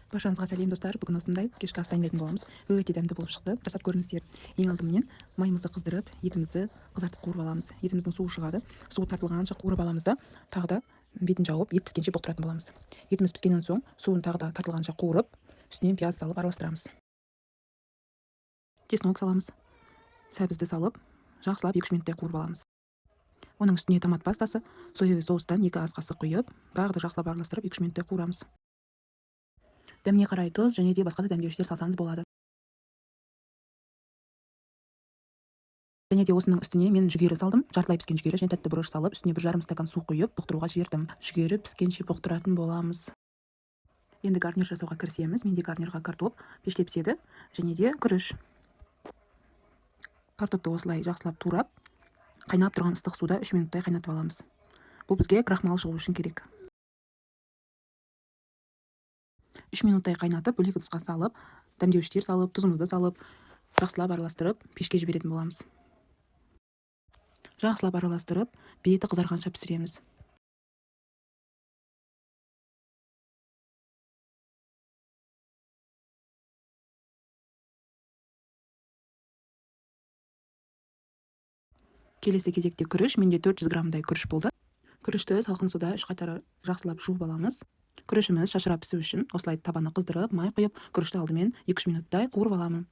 Баршаңызға сәлем, достар! Бүгін осындай кешкі ас дайындайтын боламыз. Өте дәмді болып шықты, жасап көріңіздер. Ең алдыменен майымызды қыздырып, етімізді қызартып, қуырып аламыз. Етіміздің суы шығады, суы тартылғанша қуырып аламыз да, тағы да бетін жауып, ет піскенше бұқтыратын боламыз. Етіміз піскеннен соң, суын тағы да тартылғанша қуырып, үстінен пияз салып араластырамыз. Чеснок саламыз, сәбізді салып, жақсылап 2-3 минуттай қуырып аламыз. Оның үстіне томат пастасы, соевый соустан 2 ас қасық құйып, тағы да жақсылап араластырып, 2-3 минуттай қуырамыз. Дәміне қарай тұз және де басқа да дәмдеуіштер салсаңыз болады. Және де осының үстіне мен жүгері салдым, жартылай піскен жүгері және тәтті бұрыш салып, үстіне 1,5 стакан су құйып, бұқтыруға жібердім. Жүгері піскенше бұқтыратын боламыз. Енді гарнир жасауға кірісеміз. Менде гарнирға картоп пеште піседі және де күріш. Картопты осылай жақсылап турап, қайнап тұрған ыстық суда 3 минуттай қайнатып аламыз. Бұл бізге крахмал шығу үшін керек. 3 минуттай қайнатып, бөлек ыдысқа салып, дәмдеуіштер салып, тұзымызды салып, жақсылап араластырып, пешке жіберетін боламыз. Жақсылап араластырып, беті қызарғанша пісіреміз. Келесі кезекте күріш. Менде 400 граммдай күріш болды. Күрішті салқын суда үш қайтара жақсылап жуып аламыз. Күрішіміз шашырап пісу үшін осылай табаны қыздырып, май құйып, күрішті алдымен 2-3 минуттай қуырып аламын.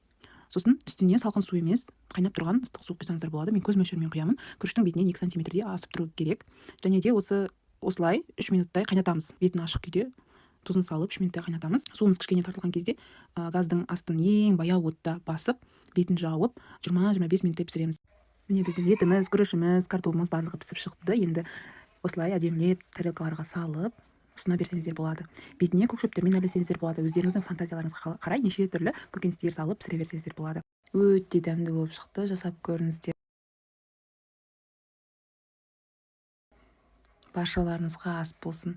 Сосын үстіне салқын су емес, қайнап тұрған ыстық су құйсаңыздар болады. Мен көз мөлшерімен құямын. Күріштің бетінен 2 сантиметрдей асып тұру керек. Және де осылай 3 минуттай қайнатамыз. Бетін ашық күйде тұзын салып, 3 минуттай қайнатамыз. Суымыз кішкене тартылған кезде газдың астын ең баяу отта басып, бетін жауып, 20-25 минуттай пісіреміз. Міне, біздің етіміз, күрішіміз, картобымыз, барлығы пісіп шықты. Енді осылай әдемілеп тарелкаларға салып ұсына берсеңіздер болады. Бетіне көк шөптермен әрлесеңіздер болады. Өздеріңіздің фантазияларыңызға қарай неше түрлі көкөністер салып пісіре берсеңіздер болады. Өте дәмді болып шықты, жасап көріңіздер. Баршаларыңызға ас болсын!